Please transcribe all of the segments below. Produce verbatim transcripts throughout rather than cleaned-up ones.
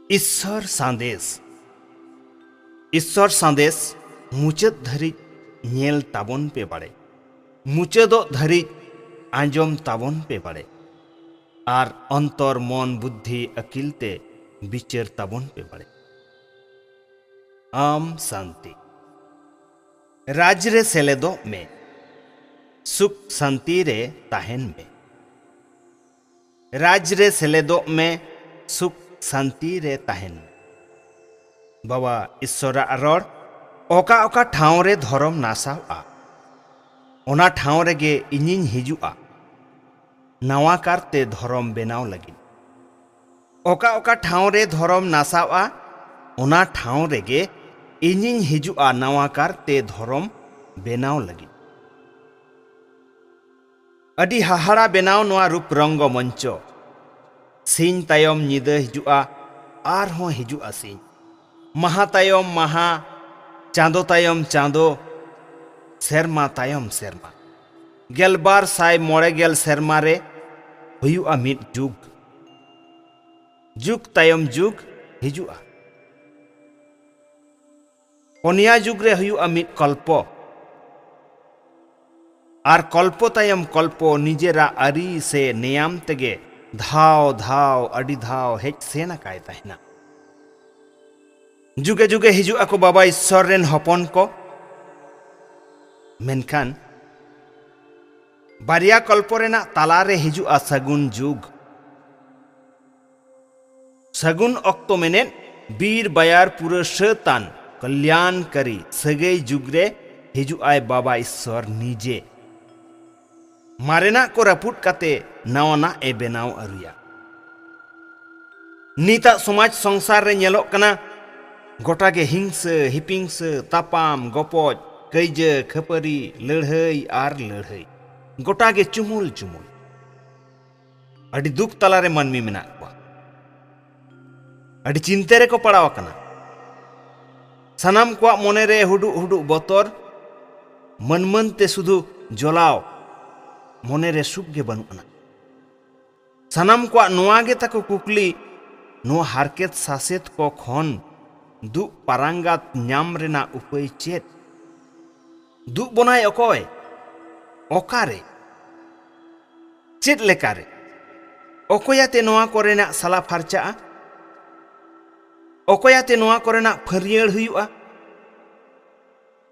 ᱤᱥᱥᱚᱨ ᱥᱟᱸᱫᱮᱥ᱾ ᱤᱥᱥᱚᱨ ᱥᱟᱸᱫᱮᱥ ᱢᱩᱪᱟᱹᱫ ᱫᱷᱟᱹᱨᱤᱡ ᱧᱮᱞ ᱛᱟᱵᱚᱱ ᱯᱮ ᱵᱟᱲᱮ, ᱢᱩᱪᱟᱹᱫᱚᱜ ᱫᱷᱟᱹᱨᱤᱡ ᱟᱸᱡᱚᱢ ᱛᱟᱵᱚᱱ ᱯᱮ ᱵᱟᱲᱮ, ᱟᱨ ᱚᱱᱛᱚᱨ ᱢᱚᱱ ᱵᱩᱫᱽᱫᱷᱤ ᱟᱹᱠᱤᱞ ᱛᱮ ᱵᱤᱪᱟᱹᱨ ᱛᱟᱵᱚᱱ ᱯᱮ ᱵᱟᱲᱮ᱾ ᱟᱢ ᱥᱟᱱᱛᱤ᱾ ᱨᱟᱡᱽ ᱨᱮ ᱥᱮᱞᱮᱫᱚᱜ ᱢᱮ, ᱥᱩᱠ ᱥᱟᱱᱛᱤ ᱨᱮ ᱛᱟᱦᱮᱱ ᱢᱮ᱾ ᱨᱟᱡᱽ ᱨᱮ ᱥᱮᱞᱮᱫᱚᱜ ᱢᱮ, ᱥᱩᱠ ᱥᱟᱱᱛᱤ ᱨᱮ ᱛᱟᱦᱮᱱ ᱢᱮ᱾ ᱵᱟᱵᱟ ᱤᱥᱥᱚᱨᱟᱜ ᱨᱚᱲ, ᱚᱠᱟ ᱚᱠᱟ ᱴᱷᱟᱶ ᱨᱮ ᱫᱷᱚᱨᱚᱢ ᱱᱟᱥᱟᱣᱼᱟ, ᱚᱱᱟ ᱴᱷᱟᱶ ᱨᱮᱜᱮ ᱤᱧᱤᱧ ᱦᱤᱡᱩᱜᱼᱟ ᱱᱟᱣᱟ ᱠᱟᱨᱛᱮ ᱫᱷᱚᱨᱚᱢ ᱵᱮᱱᱟᱣ ᱞᱟᱹᱜᱤᱫ᱾ ᱚᱠᱟ ᱚᱠᱟ ᱴᱷᱟᱶ ᱨᱮ ᱫᱷᱚᱨᱚᱢ ᱱᱟᱥᱟᱣᱼᱟ, ᱚᱱᱟ ᱴᱷᱟᱶ ᱨᱮᱜᱮ ᱤᱧᱤᱧ ᱦᱤᱡᱩᱜᱼᱟ ᱱᱟᱣᱟ ᱠᱟᱨᱛᱮ ᱫᱷᱚᱨᱚᱢ ᱵᱮᱱᱟᱣ ᱞᱟᱹᱜᱤᱫ᱾ ᱟᱹᱰᱤ ᱦᱟᱦᱟᱲᱟ ᱵᱮᱱᱟᱣ ᱱᱚᱣᱟ ᱨᱩᱯ ᱨᱚᱝᱜᱚ ᱢᱚᱧᱪᱚ᱾ ᱥᱤᱧ ᱛᱟᱭᱚᱢ ᱧᱤᱫᱟᱹ ᱦᱤᱡᱩᱜᱼᱟ, ᱟᱨᱦᱚᱸ ᱦᱤᱡᱩᱜᱼᱟ ᱥᱤᱧ᱾ ᱢᱟᱦᱟ ᱛᱟᱭᱚᱢ ᱢᱟᱦᱟ, ᱪᱟᱸᱫᱚ ᱛᱟᱭᱚᱢ ᱪᱟᱸᱫᱚ, ᱥᱮᱨᱢᱟ ᱛᱟᱭᱚᱢ ᱥᱮᱨᱢᱟ᱾ ᱜᱮᱞᱵᱟᱨ ᱥᱟᱭ ᱢᱚᱬᱮ ᱜᱮᱞ ᱥᱮᱨᱢᱟ ᱨᱮ ᱦᱩᱭᱩᱜᱼᱟ ᱢᱤᱫ ᱡᱩᱜᱽ᱾ ᱡᱩᱜᱽ ᱛᱟᱭᱚᱢ ᱡᱩᱜᱽ ᱦᱤᱡᱩᱜᱼᱟ᱾ ᱯᱚᱱᱭᱟ ᱡᱩᱜᱽ ᱨᱮ ᱦᱩᱭᱩᱜᱼᱟ ᱢᱤᱫ ᱠᱚᱞᱯᱚ᱾ ᱟᱨ ᱠᱚᱞᱯᱚ ᱛᱟᱭᱚᱢ ᱠᱚᱞᱯᱚ ᱱᱤᱡᱮᱨᱟᱜ ᱟᱹᱨᱤ ᱥᱮ ᱱᱮᱭᱟᱢ ᱛᱮᱜᱮ ᱫᱷᱟᱣ ᱫᱷᱟᱣ ᱟᱹᱰᱤ ᱫᱷᱟᱣ ᱦᱮᱡ ᱥᱮᱱ ᱟᱠᱟᱭ ᱛᱟᱦᱮᱱᱟ᱾ ᱡᱩᱜᱮ ᱡᱩᱜᱮ ᱦᱤᱡᱩᱜ ᱟᱠᱚ ᱵᱟᱵᱟ ᱤᱥᱥᱚᱨ ᱨᱮᱱ ᱦᱚᱯᱚᱱ ᱠᱚ᱾ ᱢᱮᱱᱠᱷᱟᱱ ᱵᱟᱨᱭᱟ ᱠᱚᱞᱯᱚ ᱨᱮᱱᱟᱜ ᱛᱟᱞᱟ ᱨᱮ ᱦᱤᱡᱩᱜᱼᱟ ᱥᱟᱹᱜᱩᱱ ᱡᱩᱜᱽ᱾ ᱥᱟᱹᱜᱩᱱ ᱚᱠᱛᱚ ᱢᱮᱱᱮᱫ ᱵᱤᱨ ᱵᱟᱭᱟᱨ ᱯᱩᱨᱟᱹ ᱥᱟᱹᱛᱟᱱ ᱠᱚᱞᱭᱟᱱᱠᱟᱨᱤ ᱥᱟᱹᱜᱟᱹᱭ ᱡᱩᱜᱽ ᱨᱮ ᱦᱤᱡᱩᱜᱼᱟᱭ ᱵᱟᱵᱟ ᱤᱥᱥᱚᱨ ᱱᱤᱡᱮ᱾ ᱢᱟᱨᱮᱱᱟᱜ ᱠᱚ ᱨᱟᱹᱯᱩᱫ ᱠᱟᱛᱮ ᱱᱟᱣᱟᱱᱟᱜ ᱮ ᱵᱮᱱᱟᱣ ᱟᱹᱨᱩᱭᱟ᱾ ᱱᱤᱛᱟᱜ ᱥᱚᱢᱟᱡᱽ ᱥᱚᱝᱥᱟᱨ ᱨᱮ ᱧᱮᱞᱚᱜ ᱠᱟᱱᱟ, ᱜᱚᱴᱟ ᱜᱮ ᱦᱤᱝᱥᱟᱹ, ᱦᱤᱯᱤᱝᱥᱟᱹ, ᱛᱟᱯᱟᱢ, ᱜᱚᱯᱚᱡ, ᱠᱟᱹᱭᱡᱟᱹ, ᱠᱷᱟᱹᱯᱟᱹᱨᱤ, ᱞᱟᱹᱲᱦᱟᱹᱭ ᱟᱨ ᱞᱟᱹᱲᱦᱟᱹᱭ᱾ ᱜᱚᱴᱟ ᱜᱮ ᱪᱩᱢᱩᱞ ᱪᱩᱢᱩᱞ᱾ ᱟᱹᱰᱤ ᱫᱩᱠ ᱛᱟᱞᱟᱨᱮ ᱢᱟᱹᱱᱢᱤ ᱢᱮᱱᱟᱜ ᱠᱚᱣᱟ᱾ ᱟᱹᱰᱤ ᱪᱤᱱᱛᱟᱹ ᱨᱮᱠᱚ ᱯᱟᱲᱟᱣ ᱟᱠᱟᱱᱟ᱾ ᱥᱟᱱᱟᱢ ᱠᱚᱣᱟᱜ ᱢᱚᱱᱮᱨᱮ ᱦᱩᱰᱩᱜ ᱦᱩᱰᱩᱜ ᱵᱚᱛᱚᱨ, ᱢᱟᱹᱱ ᱢᱟᱹᱱ ᱛᱮ ᱥᱩᱫᱷᱩ ᱡᱚᱞᱟᱣ, ᱢᱚᱱᱮᱨᱮ ᱥᱩᱠ ᱜᱮ ᱵᱟᱹᱱᱩᱜ ᱟᱱᱟ᱾ ᱥᱟᱱᱟᱢ ᱠᱚᱣᱟᱜ ᱱᱚᱣᱟ ᱜᱮ ᱛᱟᱠᱚ ᱠᱩᱠᱞᱤ, ᱱᱚᱣᱟ ᱦᱟᱨᱠᱮᱛ ᱥᱟᱥᱮᱛ ᱠᱚ ᱠᱷᱚᱱ ᱫᱩᱜ ᱯᱟᱨᱟᱝᱜᱟᱛ ᱧᱟᱢ ᱨᱮᱱᱟᱜ ᱩᱯᱟᱹᱭ ᱪᱮᱫ? ᱫᱩᱜ ᱵᱚᱱᱟᱭ ᱚᱠᱚᱭ? ᱚᱠᱟᱨᱮ? ᱪᱮᱫ ᱞᱮᱠᱟᱨᱮ? ᱚᱠᱚᱭᱟᱛᱮ ᱱᱚᱣᱟ ᱠᱚᱨᱮᱱᱟᱜ ᱥᱟᱞᱟ ᱯᱷᱟᱨᱪᱟᱜᱼᱟ? ᱚᱠᱚᱭᱟᱛᱮ ᱱᱚᱣᱟ ᱠᱚᱨᱮᱱᱟᱜ ᱯᱷᱟᱹᱨᱭᱟᱹᱲ ᱦᱩᱭᱩᱜᱼᱟ?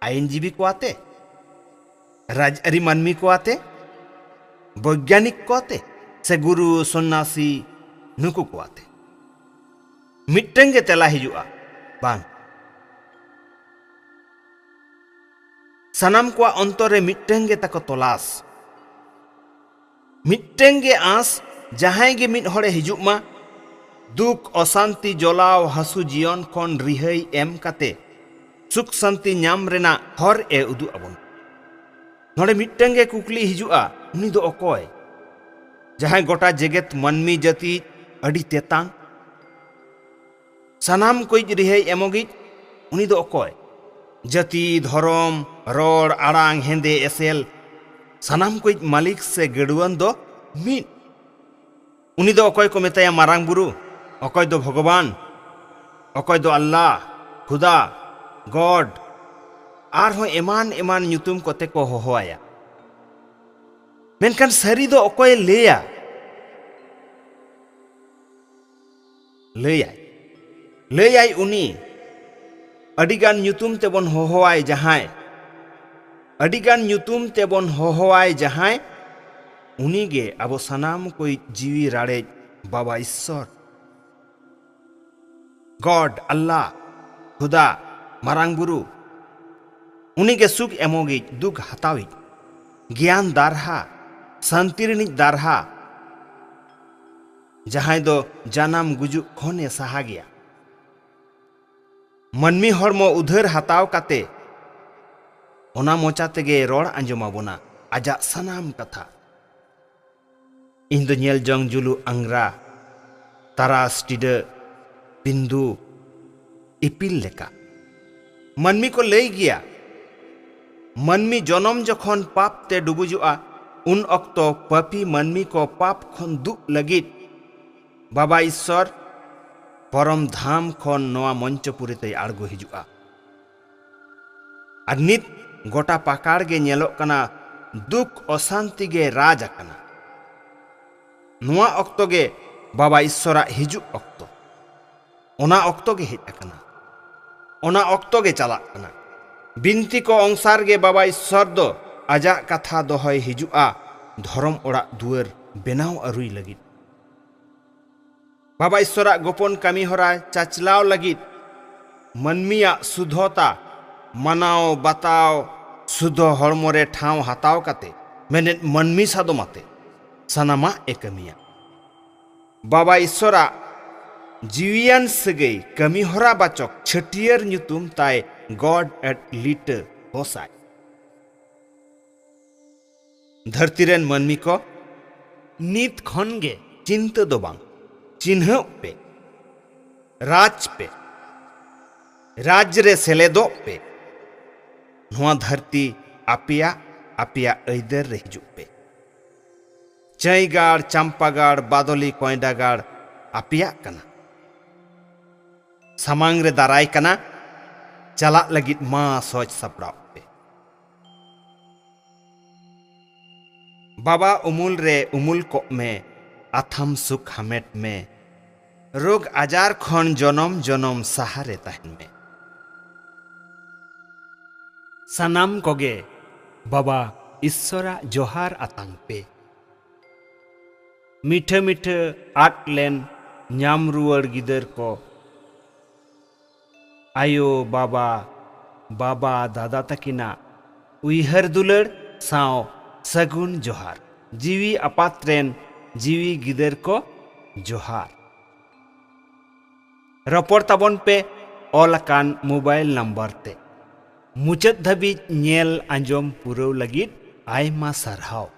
ᱟᱭᱤᱱᱡᱤᱵᱤ ᱠᱚ ᱟᱛᱮ? ᱨᱟᱡᱽᱟᱹᱨᱤ ᱢᱟᱹᱱᱢᱤ ᱠᱚ ᱟᱛᱮ? ᱵᱳᱭᱜᱽᱜᱟᱱᱤᱠ ᱠᱚ ᱟᱛᱮ? ᱥᱮ ᱜᱩᱨᱩ, ᱥᱚᱱᱱᱟᱥᱤ, ᱱᱩᱠᱩ ᱠᱚ ᱟᱛᱮ? ᱢᱤᱫᱴᱟᱝ ᱜᱮ ᱛᱮᱞᱟ ᱦᱤᱡᱩᱜᱼᱟ, ᱵᱟᱝ᱾ ᱥᱟᱱᱟᱢ ᱠᱚᱣᱟᱜ ᱚᱱᱛᱚᱨ ᱨᱮ ᱢᱤᱫᱴᱟᱝ ᱜᱮ ᱛᱟᱠᱚ ᱛᱚᱞᱟᱥ, ᱢᱤᱫᱴᱟᱝ ᱜᱮ ᱟᱸᱥ, ᱡᱟᱦᱟᱸᱭ ᱜᱮ ᱢᱤᱫ ᱦᱚᱲᱮ ᱦᱤᱡᱩᱜ ᱢᱟ, ᱫᱩᱠ, ᱚᱥᱟᱱᱛᱤ, ᱡᱚᱞᱟᱣ, ᱦᱟᱹᱥᱩ ᱡᱤᱭᱚᱱ ᱠᱷᱚᱱ ᱨᱤᱦᱟᱹᱭ ᱮᱢ ᱠᱟᱛᱮ ᱥᱩᱠ ᱥᱟᱱᱛᱤ ᱧᱟᱢ ᱨᱮᱱᱟᱜ ᱦᱚᱨ ᱮ ᱩᱫᱩᱜ ᱟᱵᱚᱱ᱾ ᱱᱚᱰᱮ ᱢᱤᱫᱴᱟᱝ ᱜᱮ ᱠᱩᱠᱞᱤ ᱦᱤᱡᱩᱜᱼᱟ, ᱩᱱᱤ ᱫᱚ ᱚᱠᱚᱭ? ᱡᱟᱦᱟᱸᱭ ᱜᱚᱴᱟ ᱡᱮᱜᱮᱛ ᱢᱟᱹᱱᱢᱤ ᱡᱟᱹᱛᱤ ᱟᱹᱰᱤ ᱛᱮᱛᱟᱝ, ᱥᱟᱱᱟᱢ ᱠᱚᱭᱤᱡ ᱨᱤᱦᱟᱹᱭ ᱮᱢᱚᱜᱤᱡ, ᱩᱱᱤ ᱫᱚ ᱚᱠᱚᱭ? ᱡᱟᱹᱛᱤ, ᱫᱷᱚᱨᱚᱢ, ᱨᱚᱲ, ᱟᱲᱟᱝ, ᱦᱮᱸᱫᱮ, ᱮᱥᱮᱞ, ᱥᱟᱱᱟᱢ ᱠᱚᱭᱤᱡ ᱢᱟᱹᱞᱤᱠ ᱥᱮ ᱜᱟᱹᱰᱩᱣᱟᱹᱱ ᱫᱚ ᱢᱤᱫ᱾ ᱩᱱᱤ ᱫᱚ ᱚᱠᱚᱭ ᱠᱚ ᱢᱮᱛᱟᱭᱟ ᱢᱟᱨᱟᱝ ᱵᱩᱨᱩ, ᱚᱠᱚᱭ ᱫᱚ ᱵᱷᱚᱜᱚᱵᱟᱱ, ᱚᱠᱚᱭ ᱫᱚ ᱟᱞᱞᱟ, ᱠᱷᱩᱫᱟ, ᱜᱚᱰ, ᱟᱨᱦᱚᱸ ᱮᱢᱟᱱ ᱮᱢᱟᱱ ᱧᱩᱛᱩᱢ ᱠᱚᱛᱮ ᱠᱚ ᱦᱚᱦᱚᱣᱟᱭᱟ᱾ ᱢᱮᱱᱠᱷᱟᱱ ᱥᱟᱹᱨᱤ ᱫᱚ ᱚᱠᱚᱭᱮ ᱞᱟᱹᱭᱟ? ᱞᱟᱹᱭᱟᱭ, ᱞᱟᱹᱭᱟᱭ ᱩᱱᱤ, ᱟᱹᱰᱤᱜᱟᱱ ᱧᱩᱛᱩᱢ ᱛᱮᱵᱚᱱ ᱦᱚᱦᱚᱣᱟᱭ ᱡᱟᱦᱟᱸᱭ, ᱟᱹᱰᱤᱜᱟᱱ ᱧᱩᱛᱩᱢ ᱛᱮᱵᱚᱱ ᱦᱚᱦᱚᱣᱟᱭ ᱡᱟᱦᱟᱸᱭ, ᱩᱱᱤᱜᱮ ᱟᱵᱚ ᱥᱟᱱᱟᱢ ᱠᱚᱭᱤᱡ ᱡᱤᱣᱤ ᱨᱟᱲᱮᱡ ᱵᱟᱵᱟ ᱤᱥᱥᱚᱨ᱾ ᱜᱚᱰ, ᱟᱞᱞᱟ, ᱠᱷᱩᱫᱟ, ᱢᱟᱨᱟᱝ ᱵᱩᱨᱩ, ᱩᱱᱤᱜᱮ ᱥᱩᱠ ᱮᱢᱚᱜᱤᱡ, ᱫᱩᱠ ᱦᱟᱛᱟᱣᱤᱡ, ᱜᱮᱭᱟᱱ ᱫᱟᱨᱦᱟ, ᱥᱟᱱᱛᱤ ᱨᱤᱱᱤᱡ ᱫᱟᱨᱦᱟ, ᱡᱟᱦᱟᱸᱭ ᱫᱚ ᱡᱟᱱᱟᱢ ᱜᱩᱡᱩᱜ ᱠᱷᱚᱱᱮ ᱥᱟᱦᱟ ᱜᱮᱭᱟ᱾ ᱢᱟᱹᱱᱢᱤ ᱦᱚᱲᱢᱚ ᱩᱫᱷᱟᱹᱨ ᱦᱟᱛᱟᱣ ᱠᱟᱛᱮ ᱚᱱᱟ ᱢᱚᱪᱟ ᱛᱮᱜᱮ ᱨᱚᱲ ᱟᱸᱡᱚᱢ ᱟᱵᱚᱱᱟ ᱟᱡᱟᱜ ᱥᱟᱱᱟᱢ ᱠᱟᱛᱷᱟ᱾ ᱤᱧ ᱫᱚ ᱧᱮᱞ ᱡᱚᱝ ᱡᱩᱞᱩ ᱟᱝᱜᱽᱨᱟ, ᱛᱟᱨᱟᱥ ᱴᱤᱰᱟᱹ, ᱵᱤᱱᱫᱩ, ᱤᱯᱤᱞ ᱞᱮᱠᱟ᱾ ᱢᱟᱹᱱᱢᱤ ᱠᱚ ᱞᱟᱹᱭ ᱜᱮᱭᱟ, ᱢᱟᱹᱱᱢᱤ ᱡᱚᱱᱚᱢ ᱡᱚᱠᱷᱚᱱ ᱯᱟᱯ ᱛᱮ ᱰᱩᱵᱩᱡᱚᱜᱼᱟ, ᱩᱱ ᱚᱠᱛᱚ ᱯᱟᱯᱤ ᱢᱟᱹᱱᱢᱤ ᱠᱚ ᱯᱟᱯ ᱠᱷᱚᱱ ᱫᱩᱜ ᱞᱟᱹᱜᱤᱫ ᱵᱟᱵᱟ ᱤᱥᱥᱚᱨ ᱯᱚᱨᱚᱢ ᱫᱷᱟᱢ ᱠᱷᱚᱱ ᱱᱚᱣᱟ ᱢᱚᱧᱪᱚᱯᱩᱨᱤ ᱛᱮᱭ ᱟᱬᱜᱚ ᱦᱤᱡᱩᱜᱼᱟ᱾ ᱟᱨ ᱱᱤᱛ ᱜᱚᱴᱟ ᱯᱟᱠᱟᱲ ᱜᱮ ᱧᱮᱞᱚᱜ ᱠᱟᱱᱟ, ᱫᱩᱠ ᱚᱥᱟᱱᱛᱤ ᱜᱮ ᱨᱟᱡᱽ ᱟᱠᱟᱱᱟ᱾ ᱱᱚᱣᱟ ᱚᱠᱛᱚ ᱜᱮ ᱵᱟᱵᱟ ᱤᱥᱥᱚᱨᱟᱜ ᱦᱤᱡᱩᱜ ᱚᱠᱛᱚ᱾ ᱚᱱᱟ ᱚᱠᱛᱚ ᱜᱮ ᱦᱮᱡ ᱟᱠᱟᱱᱟ᱾ ᱚᱱᱟ ᱚᱠᱛᱚ ᱜᱮ ᱪᱟᱞᱟᱜ ᱠᱟᱱᱟ᱾ ᱵᱤᱱᱛᱤ ᱠᱚ ᱚᱝᱥᱟᱨ ᱜᱮ ᱵᱟᱵᱟ ᱤᱥᱥᱚᱨ ᱫᱚ ᱟᱡᱟᱜ ᱠᱟᱛᱷᱟ ᱫᱚᱦᱚᱭ ᱦᱤᱡᱩᱜᱼᱟ, ᱫᱷᱚᱨᱚᱢ ᱚᱲᱟᱜ ᱫᱩᱣᱟᱹᱨ ᱵᱮᱱᱟᱣ ᱟᱹᱨᱩᱭ ᱞᱟᱹᱜᱤᱫ᱾ ᱵᱟᱵᱟ ᱤᱥᱥᱚᱨᱟᱜ ᱜᱚᱯᱚᱱ ᱠᱟᱹᱢᱤ ᱦᱚᱨᱟ ᱪᱟᱪᱞᱟᱣ ᱞᱟᱹᱜᱤᱫ ᱢᱟᱹᱱᱢᱤᱭᱟᱜ ᱥᱩᱫᱷᱚᱛᱟ, ᱢᱟᱱᱟᱣ ᱵᱟᱛᱟᱣ, ᱥᱩᱫᱷᱚ ᱦᱚᱲᱢᱚ ᱨᱮ ᱴᱷᱟᱶ ᱦᱟᱛᱟᱣ ᱠᱟᱛᱮ, ᱢᱮᱱᱮᱫ ᱢᱟᱹᱱᱢᱤ ᱥᱟᱫᱚᱢ ᱟᱛᱮ ᱥᱟᱱᱟᱢᱟᱜ ᱮ ᱠᱟᱹᱢᱤᱭᱟ᱾ ᱵᱟᱵᱟ ᱤᱥᱥᱚᱨᱟᱜ ᱡᱤᱣᱤᱭᱟᱱ ᱥᱟᱹᱜᱟᱹᱭ ᱠᱟᱹᱢᱤ ᱦᱚᱨᱟ ᱵᱟᱪᱚᱠ ᱪᱷᱟᱹᱴᱭᱟᱹᱨ ᱧᱩᱛᱩᱢ ᱛᱟᱭ God at Little ᱦᱚᱥᱟᱭ᱾ ᱫᱷᱟᱹᱨᱛᱤ ᱨᱮᱱ ᱢᱟᱹᱱᱢᱤ ᱠᱚ, ᱱᱤᱛ ᱠᱷᱚᱱ ᱜᱮ ᱪᱤᱱᱛᱟᱹ ᱫᱚ ᱵᱟᱝ, ᱪᱤᱱᱦᱟᱹᱜ ᱯᱮ, ᱨᱟᱡᱽ ᱯᱮ, ᱨᱟᱡᱽ ᱨᱮ ᱥᱮᱞᱮᱫᱚᱜ ᱯᱮ᱾ ᱱᱚᱣᱟ ᱫᱷᱟᱹᱨᱛᱤ ᱟᱯᱮᱭᱟᱜ, ᱟᱯᱮᱭᱟᱜ ᱟᱹᱭᱫᱟᱹᱨ ᱨᱮ ᱦᱤᱡᱩᱜ ᱯᱮ᱾ ᱪᱟᱹᱭᱜᱟᱲ, ᱪᱟᱢᱯᱟᱜᱟᱲ, ᱵᱟᱫᱚᱞᱤ, ᱠᱚᱭᱰᱟᱜᱟᱲ ᱟᱯᱮᱭᱟᱜ ᱠᱟᱱᱟ᱾ ᱥᱟᱢᱟᱝ ᱨᱮ ᱫᱟᱨᱟᱭ ᱠᱟᱱᱟ, ᱪᱟᱞᱟᱜ ᱞᱟᱹᱜᱤᱫ ᱢᱟ ᱥᱚᱡᱽ ᱥᱟᱯᱲᱟᱣ ᱯᱮ᱾ ᱵᱟᱵᱟ ᱩᱢᱩᱞ ᱨᱮ ᱩᱢᱩᱞ ᱠᱚᱜ ᱢᱮ, ᱟᱛᱷᱟᱢ ᱥᱩᱠ ᱦᱟᱢᱮᱴ ᱢᱮ, ᱨᱳᱜᱽ ᱟᱡᱟᱨ ᱠᱷᱚᱱ ᱡᱚᱱᱚᱢ ᱡᱚᱱᱚᱢ ᱥᱟᱦᱟ ᱨᱮ ᱛᱟᱦᱮᱱ ᱢᱮ᱾ ᱥᱟᱱᱟᱢ ᱠᱚᱜᱮ ᱵᱟᱵᱟ ᱤᱥᱥᱚᱨᱟᱜ ᱡᱚᱦᱟᱨ ᱟᱛᱟᱝ ᱯᱮ᱾ ᱢᱤᱴᱷᱟᱹ ᱢᱤᱴᱷᱟᱹ ᱟᱫ ᱞᱮᱱ ᱧᱟᱢ ᱨᱩᱣᱟᱹᱲ ᱜᱤᱫᱟᱹᱨ ᱠᱚ, ᱟᱭᱳ, ᱵᱟᱵᱟ, ᱵᱟᱵᱟ, ᱫᱟᱫᱟ ᱛᱟᱹᱠᱤᱱᱟᱜ ᱩᱭᱦᱟᱹᱨ ᱫᱩᱞᱟᱹᱲ ᱥᱟᱶ ᱥᱟᱹᱜᱩᱱ ᱡᱚᱦᱟᱨ᱾ ᱡᱤᱣᱤ ᱟᱯᱟᱛ ᱨᱮᱱ ᱡᱤᱣᱤ ᱜᱤᱫᱟᱹᱨ ᱠᱚ ᱡᱚᱦᱟᱨ᱾ ᱨᱚᱯᱚᱲ ᱛᱟᱵᱚᱱ ᱯᱮ ᱚᱞ ᱟᱠᱟᱱ ᱢᱳᱵᱟᱭᱤᱞ ᱱᱟᱢᱵᱟᱨ ᱛᱮ᱾ ᱢᱩᱪᱟᱹᱫ ᱫᱷᱟᱹᱵᱤᱡ ᱧᱮᱞ ᱟᱸᱡᱚᱢ ᱯᱩᱨᱟᱹᱣ ᱞᱟᱹᱜᱤᱫ ᱟᱭᱢᱟ ᱥᱟᱨᱦᱟᱣ᱾